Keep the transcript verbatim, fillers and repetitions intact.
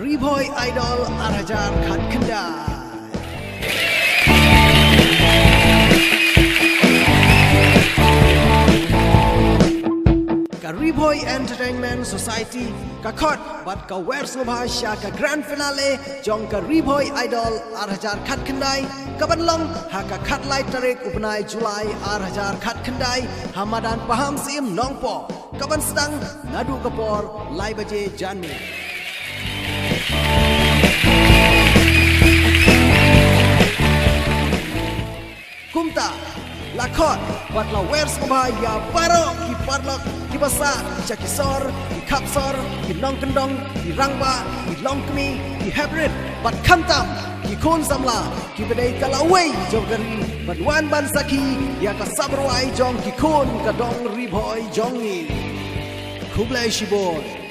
Ri Bhoi Idol ar hajar khatkhyndai. Ka Ri Bhoi Entertainment Society ka khot bad ka wer sngewbha sha ka grand finale jong ka Ri Bhoi Idol ar hajar khatkhyndai, ka ban long ha ka khatlai tarik u bnai July ar hajar khatkhyndai ha madan Pahamsyiem Nongpoh. Ka ban sdang naduh ka por lai baje janmiet. Kumta la khot bad la wer sngewbha ïa baroh ki paralok kiba sah sha ki sor, ki khapsor, ki nongkyndong, ki rangbah, ki longkmie, ki heprit bad khamtam ki khun samla kiba dei ka lawei jong ka ri ban wan ban sakhi ïa ka sabrwai jong ki khun ka dong Ri Bhoi jong ngi. Khublei shibun.